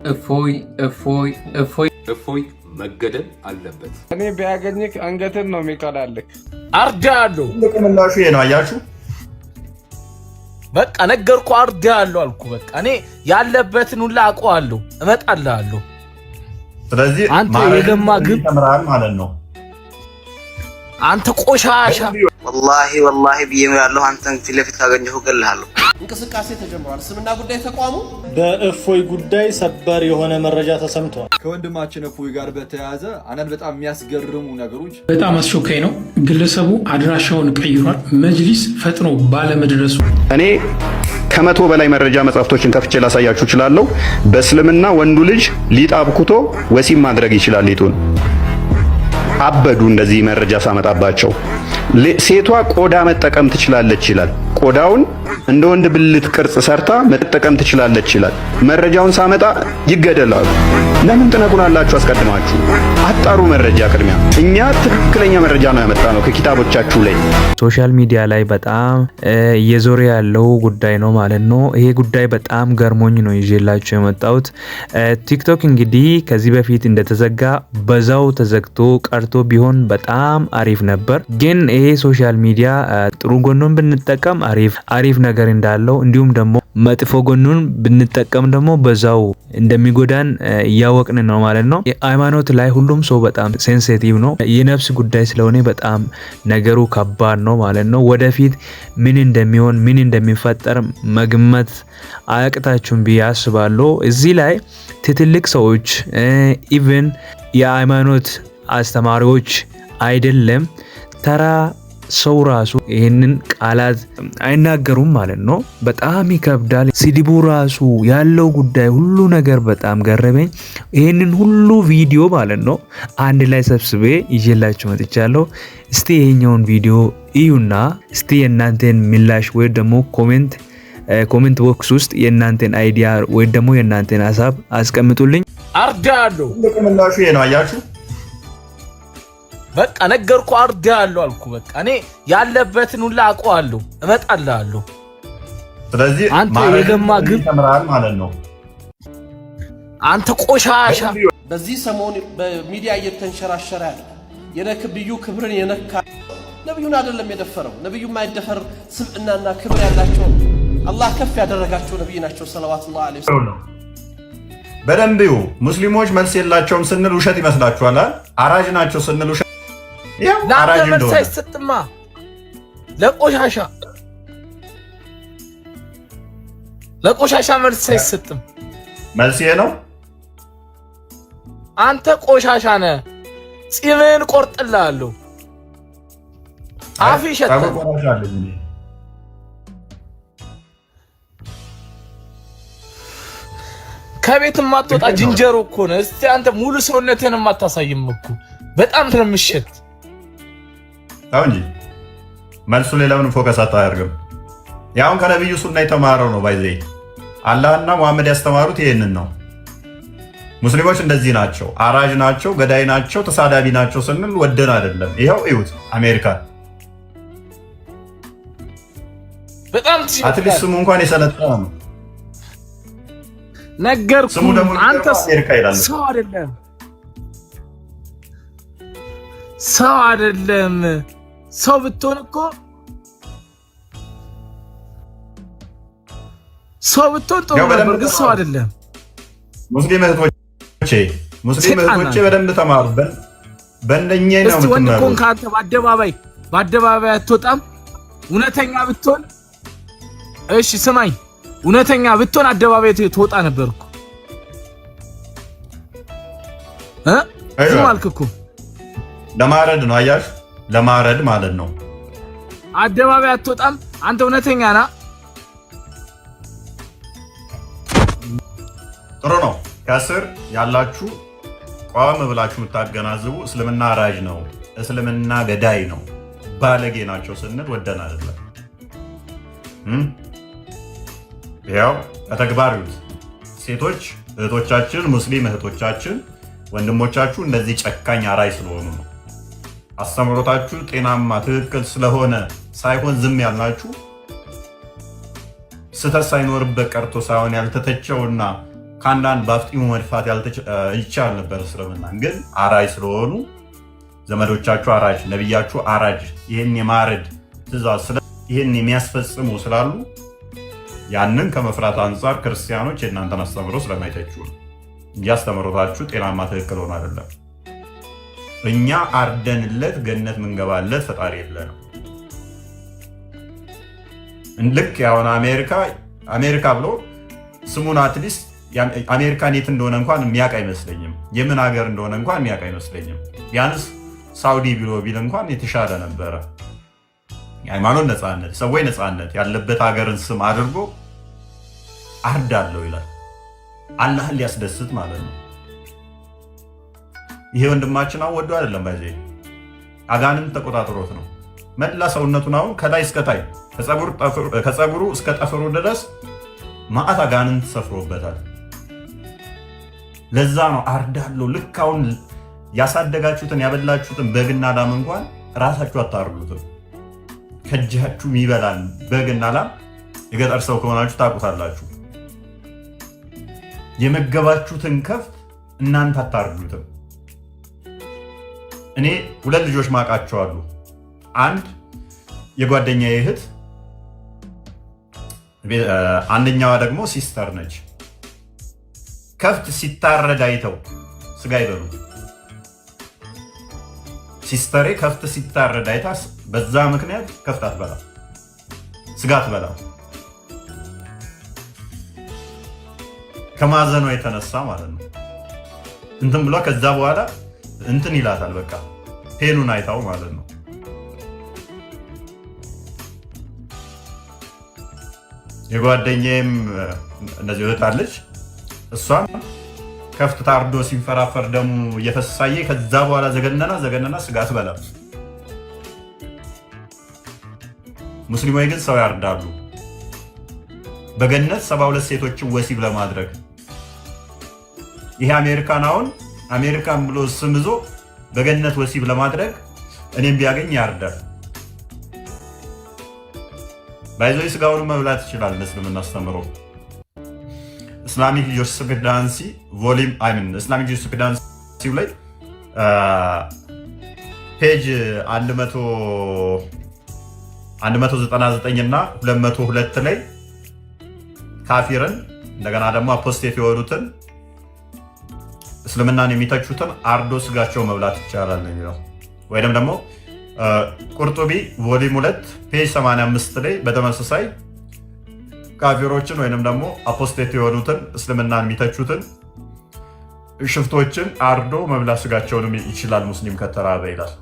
እፎይ እፎይ እፎይ። እፎይ መገደል አለበት። እኔ ቢያገኝክ አንገትን ነው የሚቀላልክ። አርዳለሁ። ትልቁ ምላሹ ይሄ ነው። አያችሁ። በቃ ነገርኩ፣ አርዳለሁ አልኩ። በቃ እኔ ያለበትን ሁላ አውቀዋለሁ፣ እመጣልሃለሁ። ስለዚህ አንተ የገማ ግብ ተምራል ማለት ነው። አንተ ቆሻሻ። ወላሂ ወላሂ ብዬ እምላለሁ። አንተን ፊት ለፊት ካገኘሁ እገልሃለሁ። እንቅስቃሴ ተጀምሯል። እስልምና ጉዳይ ተቋሙ በእፎይ ጉዳይ ሰበር የሆነ መረጃ ተሰምቷል። ከወንድማችን እፎይ ጋር በተያያዘ አንዳንድ በጣም የሚያስገርሙ ነገሮች በጣም አስቸኳይ ነው። ግለሰቡ አድራሻውን ቀይሯል። መጅሊስ ፈጥኖ ባለመድረሱ እኔ ከ100 በላይ መረጃ መጽሐፍቶችን ከፍቼ ላሳያችሁ እችላለሁ። በእስልምና ወንዱ ልጅ ሊጥ አብኩቶ ወሲብ ማድረግ ይችላል። ሊጡን አበዱ። እንደዚህ መረጃ ሳመጣባቸው ሴቷ ቆዳ መጠቀም ትችላለች ይላል። ቆዳውን እንደ ወንድ ብልት ቅርጽ ሰርታ መጠቀም ትችላለች ይላል። መረጃውን ሳመጣ ይገደላሉ። ለምን ትነቁናላችሁ? አስቀድማችሁ አጣሩ መረጃ ቅድሚያ። እኛ ትክክለኛ መረጃ ነው ያመጣነው ከኪታቦቻችሁ ላይ። Social media ላይ በጣም እየዞረ ያለው ጉዳይ ነው ማለት ነው። ይሄ ጉዳይ በጣም ገርሞኝ ነው ይዤላችሁ የመጣሁት። ቲክቶክ እንግዲህ ከዚህ በፊት እንደተዘጋ በዛው ተዘግቶ ቀርቶ ቢሆን በጣም አሪፍ ነበር። ግን ይሄ social media ጥሩ ጎኑን ብንጠቀም አሪፍ አሪፍ ነገር እንዳለው እንዲሁም ደግሞ መጥፎ ጎኑን ብንጠቀም ደግሞ በዛው እንደሚጎዳን እያወቅን ነው ማለት ነው። ሃይማኖት ላይ ሁሉም ሰው በጣም sensitive ነው። የነፍስ ጉዳይ ስለሆነ በጣም ነገሩ ከባድ ነው ማለት ነው። ወደፊት ምን እንደሚሆን ምን እንደሚፈጠር መገመት አያቅታችሁም ብዬ አስባለሁ። እዚህ ላይ ትልልቅ ሰዎች even የሃይማኖት አስተማሪዎች አይደለም ተራ ሰው ራሱ ይህንን ቃላት አይናገሩም ማለት ነው። በጣም ይከብዳል። ስድቡ ራሱ ያለው ጉዳይ ሁሉ ነገር በጣም ገረመኝ። ይህንን ሁሉ ቪዲዮ ማለት ነው አንድ ላይ ሰብስቤ ይዤላችሁ መጥቻለሁ። እስቲ ይሄኛውን ቪዲዮ እዩና እስቲ የእናንተን ምላሽ ወይ ደግሞ comment box ውስጥ የእናንተን idea ወይ ደግሞ የእናንተን ሀሳብ አስቀምጡልኝ። አርዳለሁ። ትልቁ ምላሹ ይሄ ነው። አያችሁ። በቃ ነገርኩ፣ አርዳለሁ አልኩ። በቃ እኔ ያለበትን ሁላ አውቀዋለሁ፣ እመጣልሃለሁ። ስለዚህ አንተ የገማ ግብ ተምራል ማለት ነው። አንተ ቆሻሻ። በዚህ ሰሞን በሚዲያ እየተንሸራሸረ ያለ የነብዩ ክብርን የነካ ነብዩን አይደለም የደፈረው። ነብዩ የማይደፈር ስብዕናና ክብር ያላቸው አላህ ከፍ ያደረጋቸው ነብይ ናቸው። ሰለዋቱላሂ ዐለይሂ ወሰለም። በደንብ ይሁ ሙስሊሞች መልስ የላቸውም ስንል ውሸት ይመስላችኋል? አራጅ ናቸው ስንል ውሸት ለአንተ መልስ አይሰጥማ። ለቆሻሻ ለቆሻሻ መልስ አይሰጥም። መልስ ይሄ ነው። አንተ ቆሻሻ ነህ። ጺምህን ቆርጥልሃለሁ። አፍ ይሸታል። ከቤት የማትወጣ ዝንጀሮ እኮ ነህ። እስቲ አንተ ሙሉ ሰውነትህን የማታሳይም እኮ በጣም ስለምሸት አሁን እንጂ መልሱ ላይ ለምን focus አታደርግም? ያሁን ከነቢዩ ሱና የተማረው ነው። By the way አላህና ሙሐመድ ያስተማሩት ይሄንን ነው። ሙስሊሞች እንደዚህ ናቸው፣ አራጅ ናቸው፣ ገዳይ ናቸው፣ ተሳዳቢ ናቸው ስንል ወደን አይደለም። ይኸው እዩት አሜሪካን በጣም At least ስሙ እንኳን የሰለጠነ ነው። ነገርኩህ። ስሙ ደግሞ አንተ አሜሪካ ይላል። ሰው አይደለም፣ ሰው አይደለም። ሰው ብትሆን እኮ ሰው ብትሆን ጥሩ ነበር፣ ግን ሰው አይደለም። ሙስሊም እህቶቼ ሙስሊም እህቶቼ በደንብ ተማሩ። በእንደኛ ነው እስቲ ወንድ የምትመሩት። ኮንክ አንተ በአደባባይ በአደባባይ አትወጣም? እውነተኛ ብትሆን እሺ፣ ስማኝ፣ እውነተኛ ብትሆን አደባባይ ትወጣ ነበር እኮ እ ዝም አልክ እኮ። ለማረድ ነው አያሽ፣ ለማረድ ማለት ነው። አደባባይ አትወጣም አንተ እውነተኛ ና። ጥሩ ነው። ከስር ያላችሁ ቆም ብላችሁ የምታገናዝቡ እስልምና አራጅ ነው፣ እስልምና ገዳይ ነው፣ ባለጌ ናቸው ስንል ወደን አይደለም። ያው በተግባር ይዩት። ሴቶች እህቶቻችን፣ ሙስሊም እህቶቻችን፣ ወንድሞቻችሁ እንደዚህ ጨካኝ አራጅ ስለሆኑ ነው። አስተምሮታችሁ ጤናማ ትክክል ስለሆነ ሳይሆን ዝም ያልናችሁ ስህተት ሳይኖርበት ቀርቶ ሳይሆን ያልተተቸውና ከአንዳንድ በአፍጢሙ መድፋት ይቻል ነበር። እስልምና ግን አራጅ ስለሆኑ ዘመዶቻችሁ አራጅ፣ ነቢያችሁ አራጅ፣ ይህን የማረድ ትእዛዝ ይህን የሚያስፈጽሙ ስላሉ ያንን ከመፍራት አንጻር ክርስቲያኖች የእናንተን አስተምሮ ስለማይተቹ ነው እንጂ አስተምሮታችሁ ጤናማ ትክክል ሆኖ አይደለም። እኛ አርደንለት ገነት ምንገባለት ፈጣሪ የለንም። ልክ ያሁን አሜሪካ አሜሪካ ብሎ ስሙን at least አሜሪካን የት እንደሆነ እንኳን የሚያውቅ አይመስለኝም። የምን ሀገር እንደሆነ እንኳን የሚያውቅ አይመስለኝም። ቢያንስ ሳውዲ ብሎ ቢል እንኳን የተሻለ ነበረ። የሃይማኖት ነፃነት፣ ሰዎች ነፃነት ያለበት ሀገርን ስም አድርጎ አርዳለሁ ይላል። አላህን ሊያስደስት ማለት ነው። ይሄ ወንድማችን አሁን ወዶ አይደለም፣ by the way አጋንንት ተቆጣጥሮት ነው። መላ ሰውነቱን አሁን ከላይ እስከ ታች ከፀጉሩ እስከ ጥፍሩ ድረስ ማአት አጋንንት ሰፍሮበታል። ለዛ ነው አርዳለሁ። ልክ አሁን ያሳደጋችሁትን ያበላችሁትን በግና ላም እንኳን ራሳችሁ አታርዱትም። ከእጃችሁ የሚበላን በግና ላም የገጠር ሰው ከሆናችሁ ታውቁታላችሁ። የመገባችሁትን ከብት እናንተ አታርዱትም። እኔ ሁለት ልጆች ማውቃቸው አሉ። አንድ የጓደኛዬ እህት፣ አንደኛዋ ደግሞ sister ነች። ከብት ሲታረድ አይተው ስጋ አይበሉ። Sister ኤ ከብት ሲታረድ አይታ በዛ ምክንያት ከብት አትበላም፣ ስጋ አትበላም። ከማዘኗ የተነሳ ማለት ነው። እንትን ብሏ ከዛ በኋላ እንትን ይላታል። በቃ pain ኡን አይታው ማለት ነው። የጓደኛዬም እንደዚህ እህት አለች። እሷም ከብት ታርዶ ሲንፈራፈር ደሙ እየፈሰሳየ ከዛ በኋላ ዘገነና ዘገነና ስጋ አትበላም። ሙስሊሞች ግን ሰው ያርዳሉ። በገነት 72 ሴቶችን ወሲብ ለማድረግ። ይሄ አሜሪካን አሁን አሜሪካን ብሎ ስም ይዞ በገነት ወሲብ ለማድረግ እኔም ቢያገኝ ያርዳል። By the way ስጋውን መብላት ይችላል። እስልምና አስተምሮ Islamic jurisprudence volume, I mean, Islamic jurisprudence ላይ page 199 እና 202 ላይ ካፊርን እንደገና ደግሞ apostate የሆኑትን እስልምናን የሚተቹትን አርዶ ስጋቸው መብላት ይቻላል ነው የሚለው። ወይም ደግሞ ቁርጡቢ volume 2 page 85 ላይ በተመሳሳይ ካፊሮችን ወይንም ደግሞ apostate የሆኑትን እስልምናን የሚተቹትን ሽፍቶችን አርዶ መብላት ስጋቸውንም ይችላል ሙስሊም ከተራበ ይላል።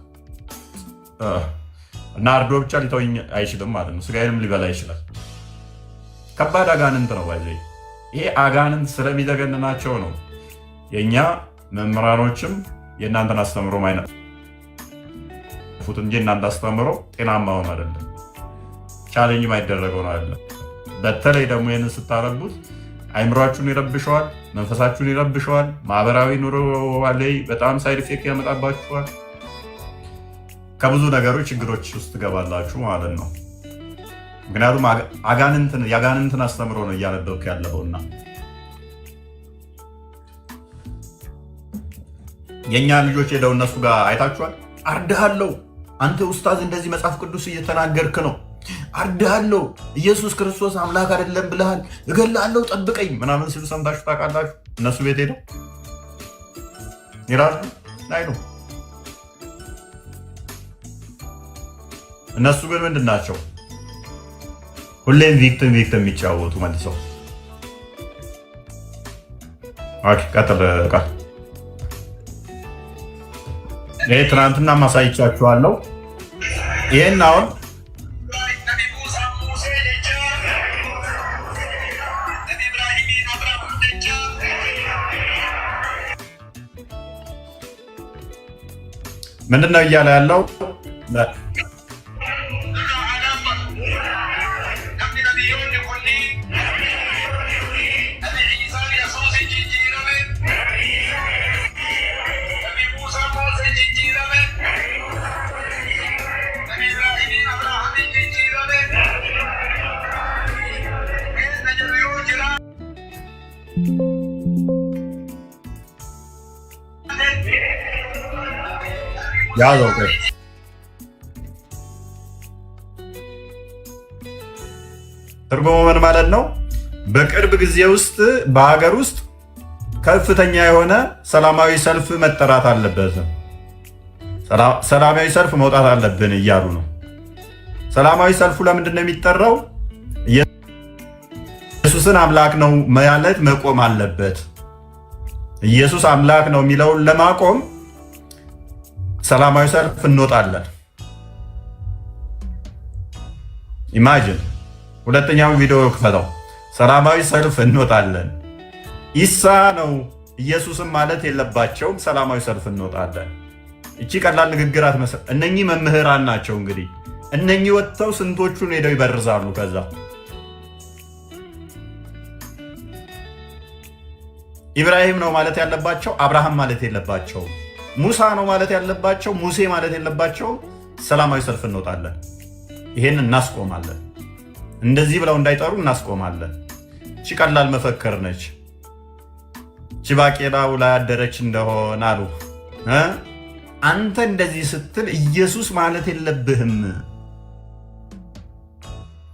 እና አርዶ ብቻ ሊተወኝ አይችልም ማለት ነው። ስጋዬንም ሊበላ ይችላል። ከባድ አጋንንት ነው። By the way ይሄ አጋንንት ስለሚዘገንናቸው ነው የእኛ መምህራኖችም የእናንተን አስተምሮ ማይነቅፉት እንጂ እናንተ አስተምሮ ጤናማ ሆኖ አይደለም፣ challenge ማይደረገው ነው አይደለም። በተለይ ደግሞ ይህንን ስታነቡት አይምሯችሁን ይረብሸዋል፣ መንፈሳችሁን ይረብሸዋል፣ ማህበራዊ ኑሮ ላይ በጣም side effect ያመጣባችኋል። ከብዙ ነገሮች ችግሮች ውስጥ ትገባላችሁ ማለት ነው። ምክንያቱም የአጋንንትን አስተምሮ ነው እያነበብክ ያለኸውና የእኛ ልጆች ሄደው እነሱ ጋር አይታችኋል። አርድሃለሁ፣ አንተ ኡስታዝ እንደዚህ መጽሐፍ ቅዱስ እየተናገርክ ነው፣ አርድሃለሁ፣ ኢየሱስ ክርስቶስ አምላክ አይደለም ብለሃል፣ እገልሃለሁ፣ ጠብቀኝ ምናምን ሲሉ ሰምታችሁ ታውቃላችሁ? እነሱ ቤት ሄደው ይላሉ አይሉ። እነሱ ግን ምንድን ናቸው? ሁሌም victim victim የሚጫወቱ መልሰው። ቀጥል ቃል። ይህ ትናንትና ማሳይቻችኋለሁ። ይህን አሁን ምንድን ነው እያለ ያለው? ያዘው። ቆይ፣ ትርጉሙ ምን ማለት ነው? በቅርብ ጊዜ ውስጥ በሀገር ውስጥ ከፍተኛ የሆነ ሰላማዊ ሰልፍ መጠራት አለበት፣ ሰላማዊ ሰልፍ መውጣት አለብን እያሉ ነው። ሰላማዊ ሰልፉ ለምንድን ነው የሚጠራው? ኢየሱስን አምላክ ነው ማለት መቆም አለበት። ኢየሱስ አምላክ ነው የሚለውን ለማቆም ሰላማዊ ሰልፍ እንወጣለን። Imagine፣ ሁለተኛውን ቪዲዮ ክፈተው። ሰላማዊ ሰልፍ እንወጣለን። ኢሳ ነው ኢየሱስም ማለት የለባቸውም። ሰላማዊ ሰልፍ እንወጣለን። እቺ ቀላል ንግግር አትመስል። እነኚህ መምህራን ናቸው እንግዲህ። እነኚህ ወጥተው ስንቶቹን ሄደው ይበርዛሉ። ከዛ ኢብራሂም ነው ማለት ያለባቸው አብርሃም ማለት የለባቸውም። ሙሳ ነው ማለት ያለባቸው ሙሴ ማለት የለባቸውም። ሰላማዊ ሰልፍ እንወጣለን፣ ይሄን እናስቆማለን። እንደዚህ ብለው እንዳይጠሩ እናስቆማለን። እቺ ቀላል መፈክር ነች። እቺ ባቄላው ላይ ያደረች እንደሆን አሉ። አንተ እንደዚህ ስትል ኢየሱስ ማለት የለብህም።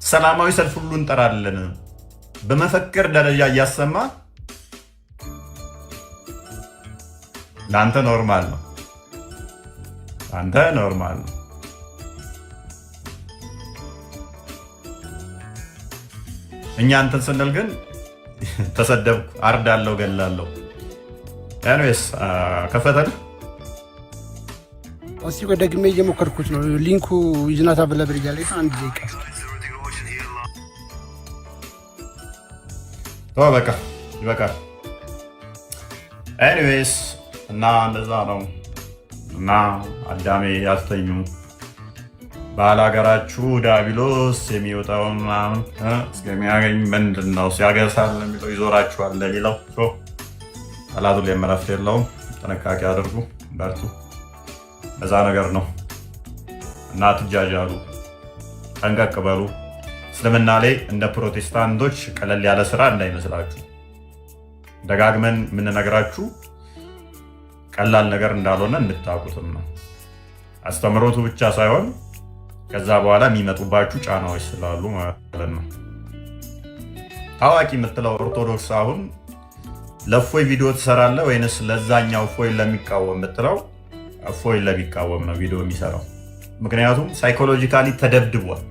ሰላማዊ ሰልፍ ሁሉ እንጠራለን። በመፈክር ደረጃ እያሰማ ለአንተ normal ነው። አንተ normal ነው። እኛ እንትን ስንል ግን ተሰደብኩ፣ አርዳለሁ፣ ገላለሁ። Anyways ከፈተን። እስቲ ቆይ፣ ደግሜ እየሞከርኩት ነው። Link ኡ is not available እያለ ነው። አንድ ደቂቃ። ተው በቃ ይበቃል። Anyways እና እንደዛ ነው። እና አዳሜ ያስተኙ ባላገራችሁ ዳቢሎስ የሚወጣውን ምናምን እስከሚያገኝ ምንድን ነው ሲያገሳል የሚለው ይዞራችኋል ለሌላው ጠላቱ ላይ እረፍት የለውም። ጥንቃቄ አድርጉ፣ በርቱ። በዛ ነገር ነው እና አትጃጃሉ፣ ጠንቀቅ በሉ። እስልምና ላይ እንደ ፕሮቴስታንቶች ቀለል ያለ ስራ እንዳይመስላችሁ። ደጋግመን የምንነግራችሁ ቀላል ነገር እንዳልሆነ እንድታውቁትም ነው። አስተምህሮቱ ብቻ ሳይሆን ከዛ በኋላ የሚመጡባችሁ ጫናዎች ስላሉ ማለት ነው። ታዋቂ የምትለው ኦርቶዶክስ አሁን ለእፎይ ቪዲዮ ትሰራለህ ወይንስ ለዛኛው እፎይን ለሚቃወም የምትለው፣ እፎይን ለሚቃወም ነው ቪዲዮ የሚሰራው። ምክንያቱም psychologically ተደብድቧል።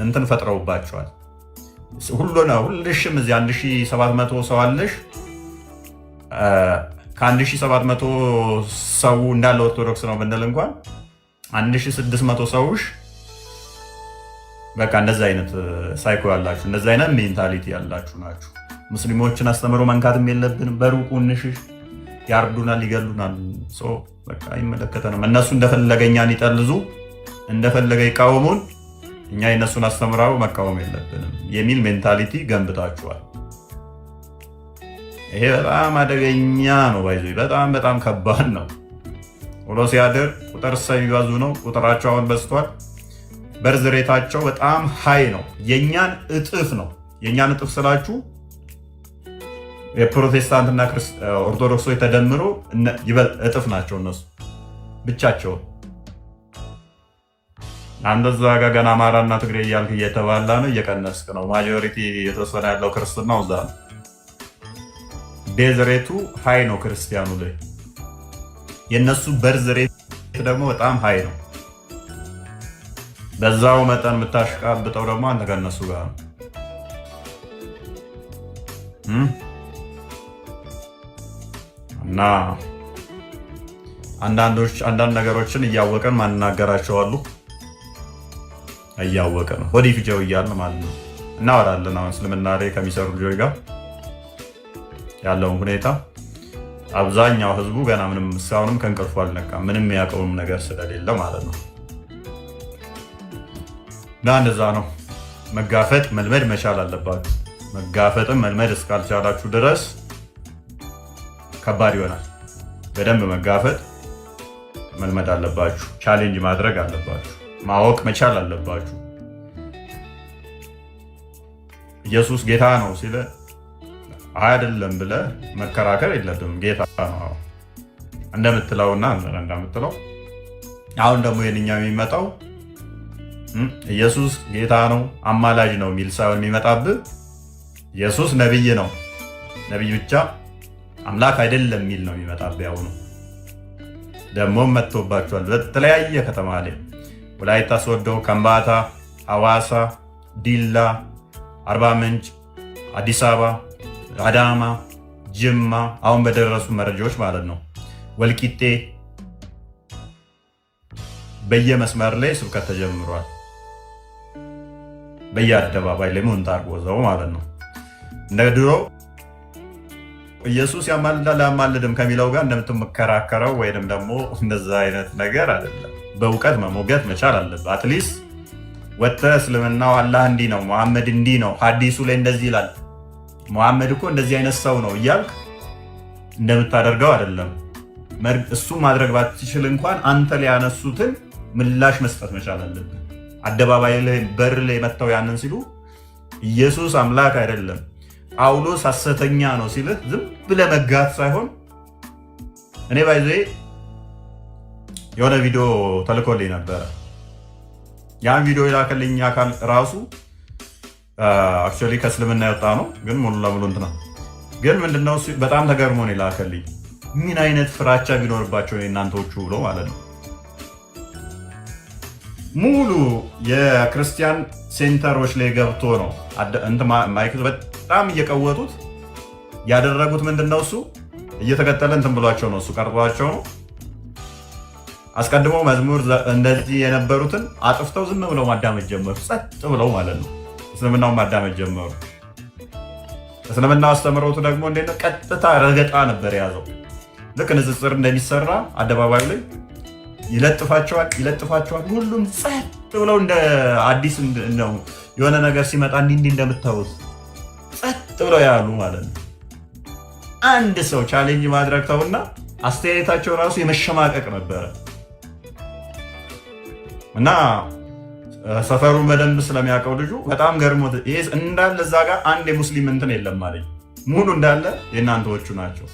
እንትን ፈጥረውባቸዋል። ሁሉ ነው፣ ሁልሽም እዚህ 1700 ሰው አለሽ። ከ1700 ሰው እንዳለ ኦርቶዶክስ ነው ብንል እንኳን 1600 ሰውሽ በቃ እንደዚ አይነት psycho ያላችሁ፣ እንደዚ አይነት mentality ያላችሁ ናችሁ። ሙስሊሞችን አስተምሮ መንካትም የለብንም፣ በሩቁ እንሽሽ፣ ያርዱናል፣ ይገሉናል። በቃ አይመለከተንም። እነሱ እንደፈለገ እኛን ይጠልዙ፣ እንደፈለገ ይቃወሙን፣ እኛ የእነሱን አስተምራው መቃወም የለብንም የሚል mentality ገንብታችኋል። ይሄ በጣም አደገኛ ነው። By the way በጣም በጣም ከባድ ነው። ውሎ ሲያድር ቁጥር የሚበዙ ነው። ቁጥራቸው አሁን በዝቷል። Birth rate ኣቸው በጣም high ነው። የእኛን እጥፍ ነው። የእኛን እጥፍ ስላችሁ የፕሮቴስታንትና ኦርቶዶክሶች ተደምሮ እጥፍ ናቸው እነሱ ብቻቸውን። አንተ እዛ ጋ ገና አማራና ትግሬ እያልክ እየተባላ ነው፣ እየቀነስክ ነው። Majority የተወሰነ ያለው ክርስትናው እዛ ነው። Death rate ኡ high ነው ክርስቲያኑ ላይ። የእነሱ birth rate ደግሞ በጣም high ነው። በዛው መጠን የምታሽቃብጠው ደግሞ አንተ ከእነሱ ጋር ነው። እና አንዳንዶች አንዳንድ ነገሮችን እያወቀን ማንናገራቸው አሉ። እያወቀ ነው ሆዲ ፍጀው እያልን ማለት ነው እናወራለን። አሁን እስልምና ላይ ከሚሰሩ ልጆች ጋር ያለውን ሁኔታ አብዛኛው ህዝቡ ገና ምንም እስካሁንም ከእንቅልፉ አልነቃም። ምንም የሚያውቀውም ነገር ስለሌለ ማለት ነው። እና እንደዛ ነው። መጋፈጥ መልመድ መቻል አለባችሁ። መጋፈጥም መልመድ እስካልቻላችሁ ድረስ ከባድ ይሆናል። በደንብ መጋፈጥ መልመድ አለባችሁ። Challenge ማድረግ አለባችሁ። ማወቅ መቻል አለባችሁ። ኢየሱስ ጌታ ነው ሲል አይደለም ብለህ መከራከር የለብም። ጌታ ነው። እንደምትለውና እንደምትለው አሁን ደግሞ የኛው የሚመጣው ኢየሱስ ጌታ ነው አማላጅ ነው የሚል ሳይሆን የሚመጣብህ ኢየሱስ ነቢይ ነው፣ ነቢይ ብቻ አምላክ አይደለም የሚል ነው የሚመጣብህ። ያሁኑ ደግሞም መጥቶባቸዋል። በተለያየ ከተማ ላይ ወላይታ ሶዶ፣ ከምባታ፣ ሐዋሳ፣ ዲላ፣ አርባ ምንጭ፣ አዲስ አበባ፣ አዳማ፣ ጅማ አሁን በደረሱ መረጃዎች ማለት ነው፣ ወልቂጤ በየመስመር ላይ ስብከት ተጀምሯል። በየአደባባይ ላይ ሞንታርቦ ማለት ነው። እንደ ድሮ ኢየሱስ ያማልዳል አያማልድም ከሚለው ጋር እንደምትመከራከረው ወይንም ደግሞ እንደዛ አይነት ነገር አይደለም። በእውቀት መሞገት መቻል አለብህ። At least ወጥተህ እስልምናው አላህ እንዲህ ነው፣ መሐመድ እንዲህ ነው፣ ሀዲሱ ላይ እንደዚህ ይላል፣ መሐመድ እኮ እንደዚህ አይነት ሰው ነው እያልክ እንደምታደርገው አይደለም። እሱ ማድረግ ባትችል እንኳን አንተ ላይ ያነሱትን ምላሽ መስጠት መቻል አለብህ። አደባባይ ላይ በር ላይ መጥተው ያንን ሲሉ ኢየሱስ አምላክ አይደለም፣ ጳውሎስ ሐሰተኛ ነው ሲልህ ዝም ብለህ መጋት ሳይሆን፣ እኔ by the way የሆነ ቪዲዮ ተልኮልኝ ነበረ። ያን ቪዲዮ የላከልኝ አካል ራሱ actually ከእስልምና የወጣ ነው፣ ግን ሙሉ ለሙሉ እንትና ግን ምንድነው በጣም ተገርሞ ነው የላከልኝ። ምን አይነት ፍራቻ ቢኖርባቸው የእናንተዎቹ ብሎ ማለት ነው። ሙሉ የክርስቲያን center ኦች ላይ ገብቶ ነው mic በጣም እየቀወጡት ያደረጉት። ምንድነው እሱ እየተከተለ እንትን ብሏቸው ነው፣ እሱ ቀርጧቸው ነው። አስቀድሞ መዝሙር እንደዚህ የነበሩትን አጥፍተው ዝም ብለው ማዳመጥ ጀመሩ። ጸጥ ብለው ማለት ነው። እስልምናውን ማዳመጥ ጀመሩ። እስልምናው አስተምሮቱ ደግሞ እንዴት ነው? ቀጥታ ረገጣ ነበር የያዘው። ልክ ንጽጽር እንደሚሰራ አደባባዩ ላይ ይለጥፋቸዋል፣ ይለጥፋቸዋል። ሁሉም ጸጥ ብለው እንደ አዲስ ነው የሆነ ነገር ሲመጣ እንዲህ እንዲህ እንደምታዩት ጸጥ ብለው ያሉ ማለት ነው። አንድ ሰው challenge ማድረግ ተውና አስተያየታቸው ራሱ የመሸማቀቅ ነበረ። እና ሰፈሩን በደንብ ስለሚያውቀው ልጁ በጣም ገርሞት ይሄ እንዳለ እዛ ጋር አንድ የሙስሊም እንትን የለም አለኝ። ሙሉ እንዳለ የእናንተዎቹ ናቸው።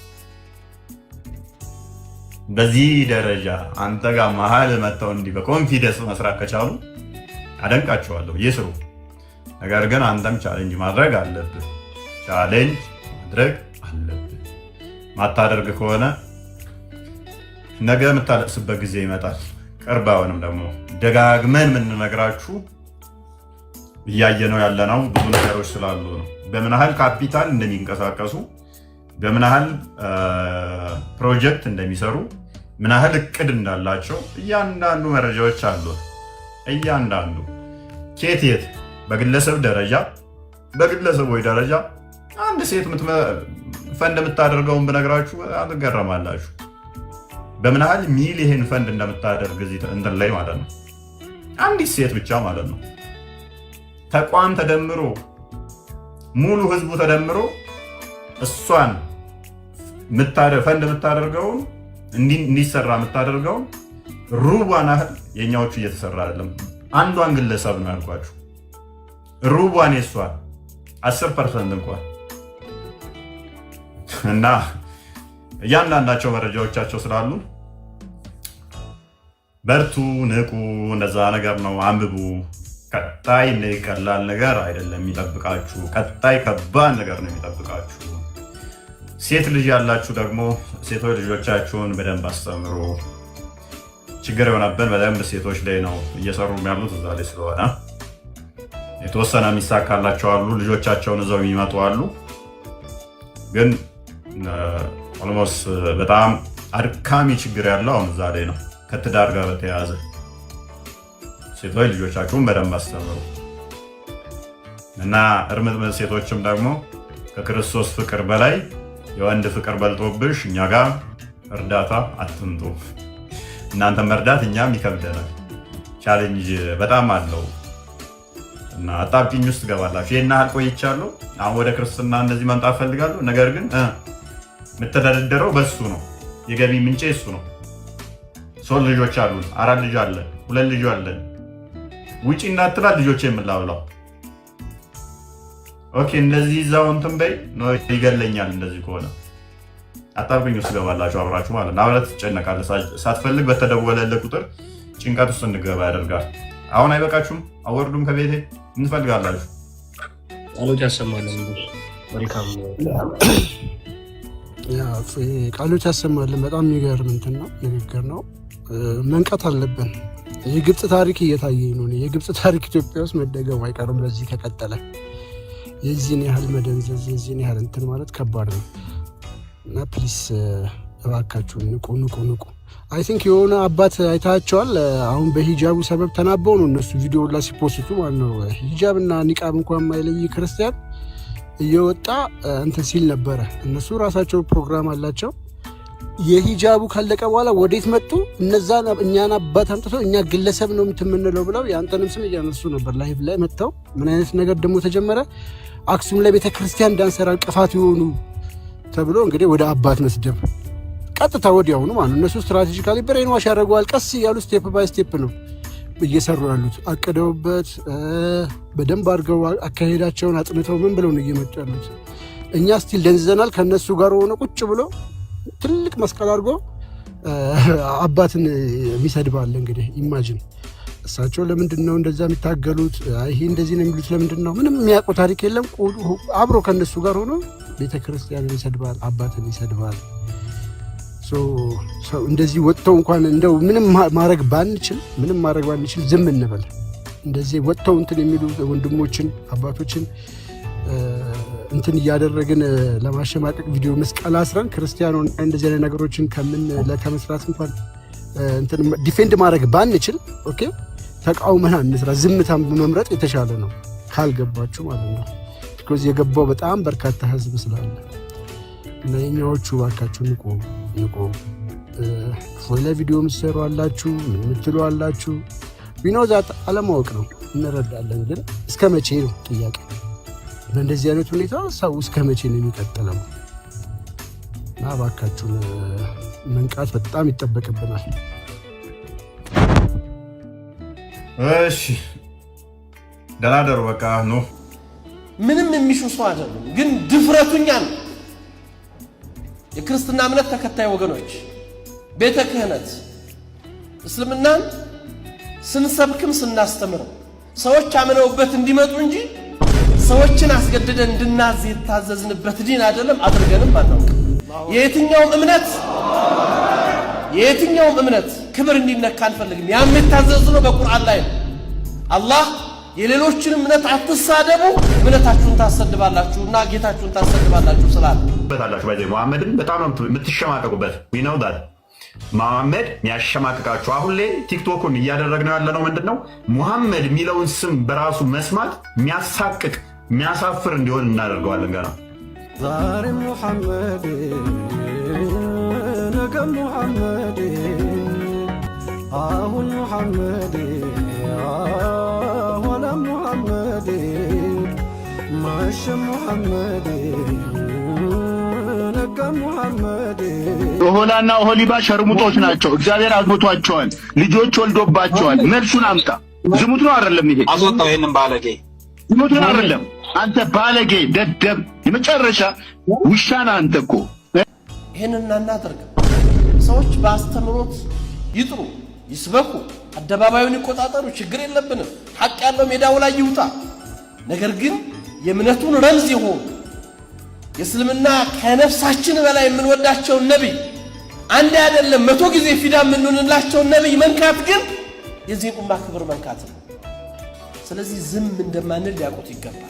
በዚህ ደረጃ አንተ ጋር መሀል መጥተው እንዲህ በ confidence መስራት ከቻሉ አደንቃቸዋለሁ፣ ይስሩ። ነገር ግን አንተም challenge ማድረግ አለብህ። Challenge ማድረግ አለብህ። ማታደርግ ከሆነ ነገ የምታለቅስበት ጊዜ ይመጣል። ቅርብ አይሆንም። ደግሞ ደጋግመን የምንነግራችሁ እያየነው ያለነው ብዙ ነገሮች ስላሉ ነው። በምን ያህል ካፒታል እንደሚንቀሳቀሱ፣ በምን ያህል ፕሮጀክት እንደሚሰሩ፣ ምን ያህል እቅድ እንዳላቸው እያንዳንዱ መረጃዎች አሉ። እያንዳንዱ ኬት የት በግለሰብ ደረጃ፣ በግለሰቦች ደረጃ አንድ ሴት ፈንድ የምታደርገውን ብነግራችሁ በጣም ትገረማላችሁ። በምን ያህል ሚሊየን ፈንድ እንደምታደርግ እዚህ እንትን ላይ ማለት ነው። አንዲት ሴት ብቻ ማለት ነው። ተቋም ተደምሮ፣ ሙሉ ህዝቡ ተደምሮ እሷን ፈንድ የምታደርገውን፣ እንዲሰራ የምታደርገውን ሩቧን ያህል የእኛዎቹ እየተሰራ አይደለም። አንዷን ግለሰብ ነው ያልኳችሁ። ሩቧን የሷን 10% እንኳን። እና እያንዳንዳቸው መረጃዎቻቸው ስላሉ በርቱ፣ ንቁ። እንደዛ ነገር ነው። አንብቡ። ቀጣይ ቀላል ነገር አይደለም የሚጠብቃችሁ። ቀጣይ ከባድ ነገር ነው የሚጠብቃችሁ። ሴት ልጅ ያላችሁ ደግሞ ሴቶች ልጆቻችሁን በደንብ አስተምሩ። ችግር የሆነብን በደንብ ሴቶች ላይ ነው እየሰሩ ያሉት፣ እዛ ላይ ስለሆነ የተወሰነ የሚሳካላቸው አሉ፣ ልጆቻቸውን እዛው የሚመጡ አሉ። ግን almost በጣም አድካሚ ችግር ያለው አሁን እዛ ላይ ነው፣ ከትዳር ጋር በተያያዘ። ሴቶች ልጆቻችሁን በደንብ አስተምሩ እና እርምጥምጥ ሴቶችም ደግሞ ከክርስቶስ ፍቅር በላይ የወንድ ፍቅር በልጦብሽ እኛ ጋር እርዳታ አትምጡ። እናንተ መርዳት እኛም ይከብደናል። Challenge በጣም አለው እና አጣብቂኝ ውስጥ ትገባላችሁ። ይህን ያህል ቆይቻለሁ። አሁን ወደ ክርስትና እንደዚህ መምጣት ፈልጋለሁ። ነገር ግን የምተዳደረው በሱ ነው። የገቢ ምንጬ እሱ ነው። ሶስት ልጆች አሉን። አራት ልጅ አለን። ሁለት ልጅ አለን። ውጪ እንዳትላል ልጆች የምላብላው። Okay፣ እንደዚህ እዛው እንትን በይ፣ ይገለኛል እንደዚህ ከሆነ። አጣብቂኝ ውስጥ ገባላችሁ አብራችሁ ማለት ነው። አብረህ ትጨነቃለህ። ሳትፈልግ በተደወለልህ ቁጥር ጭንቀት ውስጥ እንድገባ ያደርጋል። አሁን አይበቃችሁም? አወርዱም ከቤቴ እንፈልጋላችሁ። ቃሎት ያሰማልን። መልካም። ቃሎች ያሰማልን። በጣም የሚገርም እንትን ነው፣ ንግግር ነው። መንቃት አለብን። የግብፅ ታሪክ እየታየኝ ነው። የግብፅ ታሪክ ኢትዮጵያ ውስጥ መደገሙ አይቀርም በዚህ ከቀጠለ። የዚህን ያህል መደንዘዝ፣ የዚህን ያህል እንትን ማለት ከባድ ነው እና please እባካችሁ ንቁ፣ ንቁ፣ ንቁ። I think የሆነ አባት አይታቸዋል። አሁን በሂጃቡ ሰበብ ተናበው ነው እነሱ ቪዲዮ ላ ሲ post ቱ ማለት ነው። ሂጃብ እና ኒቃብ እንኳን የማይለይ ክርስቲያን እየወጣ እንትን ሲል ነበረ። እነሱ ራሳቸው ፕሮግራም አላቸው። የሂጃቡ ካለቀ በኋላ ወዴት መጡ? እነዛ እኛን አባት አምጥተው እኛ ግለሰብ ነው የምንለው ብለው የአንተንም ስም እያነሱ ነበር። Live ላይ መጥተው ምን አይነት ነገር ደግሞ ተጀመረ? አክሱም ላይ ቤተክርስቲያን እንዳንሰራ እንቅፋት የሆኑ ተብሎ እንግዲህ ወደ አባት መስደብ ቀጥታ ወዲያውኑ ማለት ነው። እነሱ strategically brainwash ያደርገዋል። ቀስ እያሉ step by step ነው እየሰሩ ያሉት። አቅደውበት በደንብ አድርገው አካሄዳቸውን አጥንተው ምን ብለው ነው እየመጡ ያሉት። እኛ still ደንዝዘናል። ከእነሱ ጋር ሆነ ቁጭ ብሎ ትልቅ መስቀል አድርጎ አባትን የሚሰድባል። እንግዲህ imagine እሳቸው ለምንድን ነው እንደዛ የሚታገሉት? ይሄ እንደዚህ ነው የሚሉት ለምንድን ነው? ምንም የሚያውቁ ታሪክ የለም። አብሮ ከእነሱ ጋር ሆኖ ቤተክርስቲያንን ይሰድባል፣ አባትን ይሰድባል። እንደዚህ ወጥተው እንኳን እንደው ምንም ማድረግ ባንችል ዝም እንበል። እንደዚህ ወጥተው እንትን የሚሉ ወንድሞችን አባቶችን እንትን እያደረግን ለማሸማቀቅ ቪዲዮ መስቀል አስረን ክርስቲያኑ እንደዚህ አይነት ነገሮችን ከምን ከመስራት እንኳን እንትን defend ማድረግ ባንችል፣ okay፣ ተቃውመን አንስራ። ዝምታን በመምረጥ የተሻለ ነው ካልገባችሁ ማለት ነው። Because የገባው በጣም በርካታ ህዝብ ስላለ እና የኛዎቹ እባካችሁ ንቁ፣ ንቁ። ፎይላ ቪዲዮ የምትሰሩ አላችሁ፣ ምን የምትሉ አላችሁ። We know that አለማወቅ ነው፣ እንረዳለን። ግን እስከ መቼ ነው ጥያቄ። በእንደዚህ አይነት ሁኔታ ሰው እስከ መቼ ነው የሚቀጥለው? እና እባካችሁን መንቃት በጣም ይጠበቅብናል። እሺ፣ ደህና ደሩ። በቃ ኑ። ምንም የሚሹ ሰው አይደሉም፣ ግን ድፍረቱኛ ነው። የክርስትና እምነት ተከታይ ወገኖች፣ ቤተ ክህነት እስልምናን ስንሰብክም ስናስተምርም ሰዎች አምነውበት እንዲመጡ እንጂ ሰዎችን አስገድደን እንድናዝ የታዘዝንበት ዲን አይደለም፣ አድርገንም አናውቅም። የየትኛውም እምነት ክብር እንዲነካ አንፈልግም። ያም የታዘዝነው በቁርአን ላይ ነው። አላህ የሌሎችን እምነት አትሳደቡ፣ እምነታችሁን ታሰድባላችሁ እና ጌታችሁን ታሰድባላችሁ ስላለ። አላችሁ by the way መሐመድን በጣም ነው የምትሸማቀቁበት። We know that መሐመድ የሚያሸማቅቃችሁ። አሁን ላይ ቲክቶኩን እያደረግነው ያለነው ምንድን ነው? ሙሐመድ የሚለውን ስም በራሱ መስማት የሚያሳቅቅ፣ የሚያሳፍር እንዲሆን እናደርገዋለን ገና። ዛሬ ሙሐመድ፣ ነገ ሙሐመድ፣ አሁን ሙሐመድ፣ ኋላ ሙሐመድ፣ መሸ ሙሐመድ፣ ነጋ ሙሐመድ። ኦሆላና ኦሆሊባ ሸርሙጦች ናቸው። እግዚአብሔር አግብቷቸዋል፣ ልጆች ወልዶባቸዋል። መልሱን አምጣ። ዝሙት ነው አይደለም? ይሄ አስወጣው ይሄንን ባለጌ። ዝሙት ነው አይደለም? አንተ ባለጌ ደደብ፣ የመጨረሻ ውሻ ነህ አንተ እኮ። ይህንን አናደርግም። ሰዎች በአስተምሮት ይጥሩ፣ ይስበኩ፣ አደባባዩን ይቆጣጠሩ፣ ችግር የለብንም። ሐቅ ያለው ሜዳው ላይ ይውጣ። ነገር ግን የእምነቱን ረምዝ የሆኑ፣ የእስልምና ከነፍሳችን በላይ የምንወዳቸውን ነቢይ፣ አንድ አይደለም 100 ጊዜ ፊዳ የምንሆንላቸውን ነቢይ መንካት ግን የዚህን ኡማ ክብር መንካት ነው። ስለዚህ ዝም እንደማንል ሊያውቁት ይገባል።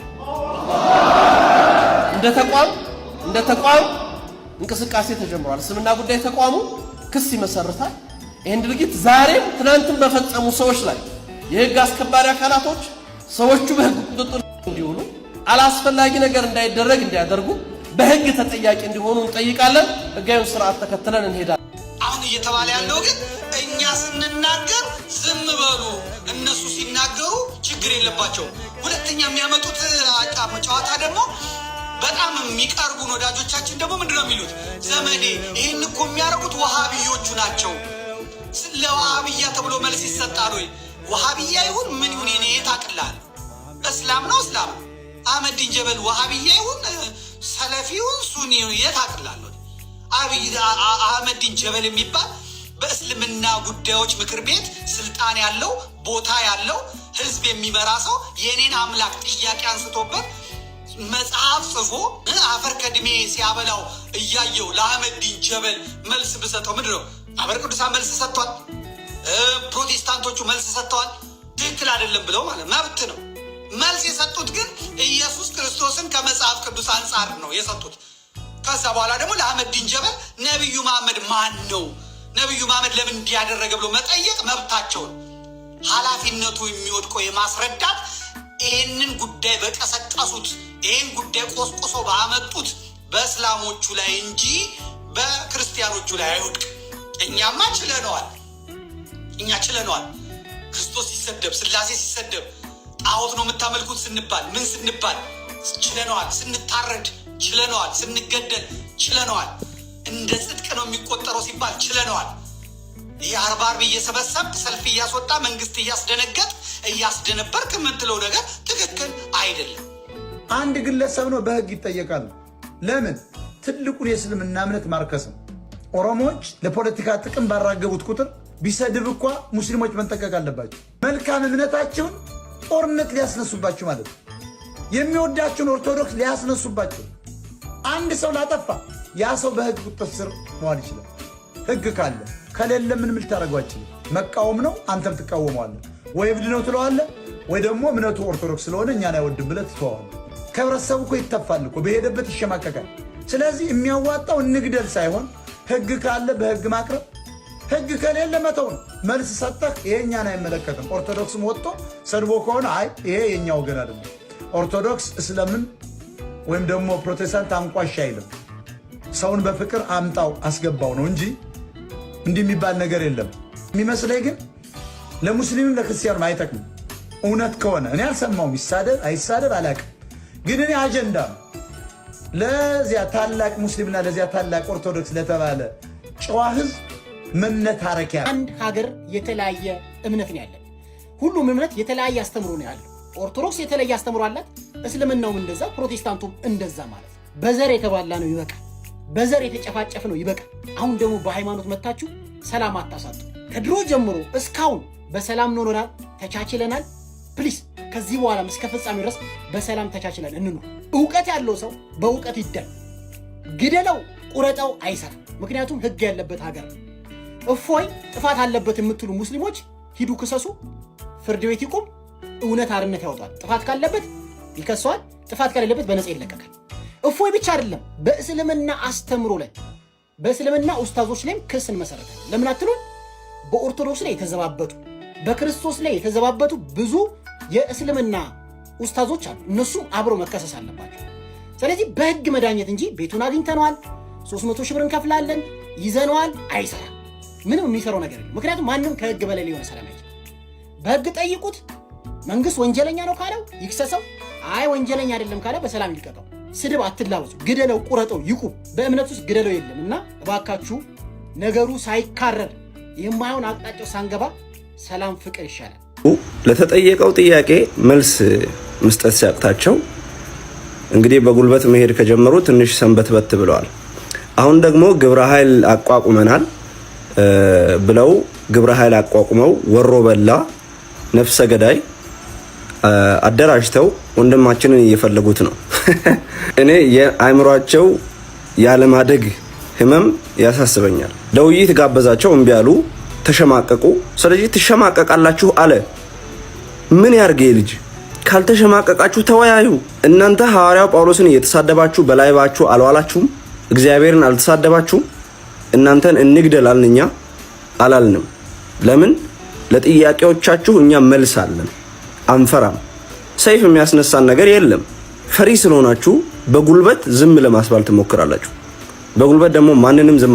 እንደ ተቋም እንቅስቃሴ ተጀምሯል። እስልምና ጉዳይ ተቋሙ ክስ ይመሰርታል። ይህን ድርጊት ዛሬም ትናንትም በፈጸሙ ሰዎች ላይ የህግ አስከባሪ አካላቶች ሰዎቹ በህግ ቁጥጥር እንዲውሉ፣ አላስፈላጊ ነገር እንዳይደረግ እንዲያደርጉ፣ በህግ ተጠያቂ እንዲሆኑ እንጠይቃለን። ህጋዊውን ስርዓት ተከትለን እንሄዳለን። አሁን እየተባለ ያለው ግን እኛ ስንናገር ዝም በሉ፣ እነሱ ሲናገሩ ችግር የለባቸውም። ሁለተኛ የሚያመጡት ጨዋታ ደግሞ በጣም የሚቀርቡን ወዳጆቻችን ደግሞ ምንድን ነው የሚሉት? ዘመዴ፣ ይህን እኮ የሚያደርጉት ወሃቢዮቹ ናቸው። ለወሃቢያ ተብሎ መልስ ይሰጣል ወይ? ወሃቢያ ይሁን ምን ይሁን እኔ የት አቅልላለሁ? እስላም ነው፣ እስላም ነው። አህመዲን ጀበል ወሃቢያ ይሁን፣ ሰለፊ ይሁን፣ ሱኒ ይሁን የት አቅላለሁ? አብይ አህመዲን ጀበል የሚባል በእስልምና ጉዳዮች ምክር ቤት ስልጣን ያለው፣ ቦታ ያለው፣ ህዝብ የሚመራ ሰው የኔን አምላክ ጥያቄ አንስቶበት መጽሐፍ ጽፎ አፈር ከድሜ ሲያበላው እያየው ለአህመዲን ጀበል መልስ ብሰጠው ምንድን ነው? ማህበረ ቅዱሳን መልስ ሰጥቷል። ፕሮቴስታንቶቹ መልስ ሰጥተዋል። ትክክል አይደለም ብለው ማለት መብት ነው። መልስ የሰጡት ግን ኢየሱስ ክርስቶስን ከመጽሐፍ ቅዱስ አንጻር ነው የሰጡት። ከዛ በኋላ ደግሞ ለአህመዲን ጀበል ነቢዩ መሐመድ ማን ነው፣ ነቢዩ መሐመድ ለምን እንዲህ ያደረገ ብሎ መጠየቅ መብታቸው ነው። ኃላፊነቱ የሚወድቀው የማስረዳት ይህንን ጉዳይ በቀሰቀሱት፣ ይህን ጉዳይ ቆስቁሶ ባመጡት በእስላሞቹ ላይ እንጂ በክርስቲያኖቹ ላይ አይወድቅ። እኛማ ችለነዋል፣ እኛ ችለነዋል። ክርስቶስ ሲሰደብ፣ ስላሴ ሲሰደብ፣ ጣዖት ነው የምታመልኩት ስንባል፣ ምን ስንባል ችለነዋል። ስንታረድ ችለነዋል። ስንገደል ችለነዋል። እንደ ጽድቅ ነው የሚቆጠረው ሲባል ችለነዋል። ይህ አርባ አርብ እየሰበሰብክ ሰልፍ እያስወጣ መንግስት እያስደነገጥ እያስደነበርክ የምትለው ነገር ትክክል አይደለም። አንድ ግለሰብ ነው በህግ ይጠየቃል። ለምን? ትልቁን የእስልምና እምነት ማርከስ ነው። ኦሮሞዎች ለፖለቲካ ጥቅም ባራገቡት ቁጥር ቢሰድብ እኳ ሙስሊሞች መጠንቀቅ አለባቸው። መልካም እምነታቸውን ጦርነት ሊያስነሱባቸው ማለት ነው። የሚወዳቸውን ኦርቶዶክስ ሊያስነሱባቸው። አንድ ሰው ላጠፋ ያ ሰው በህግ ቁጥጥር ስር መዋል ይችላል። ህግ ካለ። ከሌለ ምንም ልታደርገው አትችልም። መቃወም ነው፣ አንተም ትቃወመዋለህ። ወይ እብድ ነው ትለዋለህ፣ ወይ ደግሞ እምነቱ ኦርቶዶክስ ስለሆነ እኛን አይወድም ብለህ ትተዋለህ። ከህብረተሰቡ እኮ ይተፋል እኮ፣ በሄደበት ይሸማቀቃል። ስለዚህ የሚያዋጣው እንግደል ሳይሆን ህግ ካለ በህግ ማቅረብ፣ ህግ ከሌለ መተው ነው። መልስ ሰጠህ፣ ይሄ እኛን አይመለከትም። ኦርቶዶክስም ወጥቶ ሰድቦ ከሆነ አይ ይሄ የኛ ወገን አይደለም፣ ኦርቶዶክስ እስለምን ወይም ደግሞ ፕሮቴስታንት አንቋሽ አይልም። ሰውን በፍቅር አምጣው አስገባው ነው እንጂ እንዲህ የሚባል ነገር የለም። የሚመስለኝ ግን ለሙስሊምም ለክርስቲያኑም አይጠቅምም። እውነት ከሆነ እኔ አልሰማውም፣ ይሳደብ አይሳደብ አላውቅም። ግን እኔ አጀንዳ ነው ለዚያ ታላቅ ሙስሊምና ለዚያ ታላቅ ኦርቶዶክስ ለተባለ ጨዋ ህዝብ መነታረኪያ። አንድ ሀገር የተለያየ እምነት ነው ያለን። ሁሉም እምነት የተለያየ አስተምሮ ነው ያለው። ኦርቶዶክስ የተለየ አስተምሮ አላት፣ እስልምናውም እንደዛ፣ ፕሮቴስታንቱም እንደዛ ማለት ነው። በዘር የተባላ ነው ይበቃል። በዘር የተጨፋጨፍ ነው ይበቃል። አሁን ደግሞ በሃይማኖት መታችሁ ሰላም አታሳጡ። ከድሮ ጀምሮ እስካሁን በሰላም ኖረናል፣ ተቻችለናል። Please ከዚህ በኋላም እስከ ፍጻሜው ድረስ በሰላም ተቻችለን እንኑር። እውቀት ያለው ሰው በእውቀት ይዳኝ። ግደለው፣ ቁረጠው አይሰራም። ምክንያቱም ህግ ያለበት ሀገር ነው። እፎይ ጥፋት አለበት የምትሉ ሙስሊሞች ሂዱ ክሰሱ፣ ፍርድ ቤት ይቁም፣ እውነት አርነት ያወጣል። ጥፋት ካለበት ይከሰዋል፣ ጥፋት ከሌለበት በነፃ ይለቀቃል። እፎይ ብቻ አይደለም፣ በእስልምና አስተምሮ ላይ በእስልምና ኡስታዞች ላይም ክስ እንመሰረታለን። ለምን አትሉን? በኦርቶዶክስ ላይ የተዘባበቱ፣ በክርስቶስ ላይ የተዘባበቱ ብዙ የእስልምና ኡስታዞች አሉ። እነሱም አብረው መከሰስ አለባቸው። ስለዚህ በህግ መዳኘት እንጂ ቤቱን አግኝተነዋል፣ 300 ሺህ ብር እንከፍላለን፣ ይዘነዋል፣ አይሰራም። ምንም የሚሰራው ነገር የለም። ምክንያቱም ማንም ከህግ በላይ ሊሆን ስለማይችል በህግ ጠይቁት። መንግስት ወንጀለኛ ነው ካለው ይክሰሰው። አይ ወንጀለኛ አይደለም ካለ በሰላም ይልቀቀው። ስድብ አትላወሱ። ግደለው፣ ቁረጠው፣ ይቁም። በእምነት ውስጥ ግደለው የለም እና እባካችሁ ነገሩ ሳይካረር የማይሆን አቅጣጫው ሳንገባ ሰላም፣ ፍቅር ይሻላል። ለተጠየቀው ጥያቄ መልስ መስጠት ሲያቅታቸው እንግዲህ በጉልበት መሄድ ከጀመሩ ትንሽ ሰንበትበት ብለዋል። አሁን ደግሞ ግብረ ኃይል አቋቁመናል ብለው ግብረ ኃይል አቋቁመው ወሮ በላ ነፍሰ ገዳይ አደራጅተው ወንድማችንን እየፈለጉት ነው። እኔ የአእምሯቸው ያለማደግ ህመም ያሳስበኛል። ለውይይት ጋበዛቸው፣ እምቢ አሉ፣ ተሸማቀቁ። ስለዚህ ትሸማቀቃላችሁ አለ። ምን ያርገ ልጅ? ካልተሸማቀቃችሁ ተወያዩ። እናንተ ሐዋርያው ጳውሎስን እየተሳደባችሁ በላይባችሁ አልዋላችሁም? እግዚአብሔርን አልተሳደባችሁም? እናንተን እንግደል አልን እኛ አላልንም። ለምን? ለጥያቄዎቻችሁ እኛ መልስ አለን፣ አንፈራም። ሰይፍ የሚያስነሳን ነገር የለም። ፈሪ ስለሆናችሁ በጉልበት ዝም ለማስባል ትሞክራላችሁ። በጉልበት ደግሞ ማንንም ዝም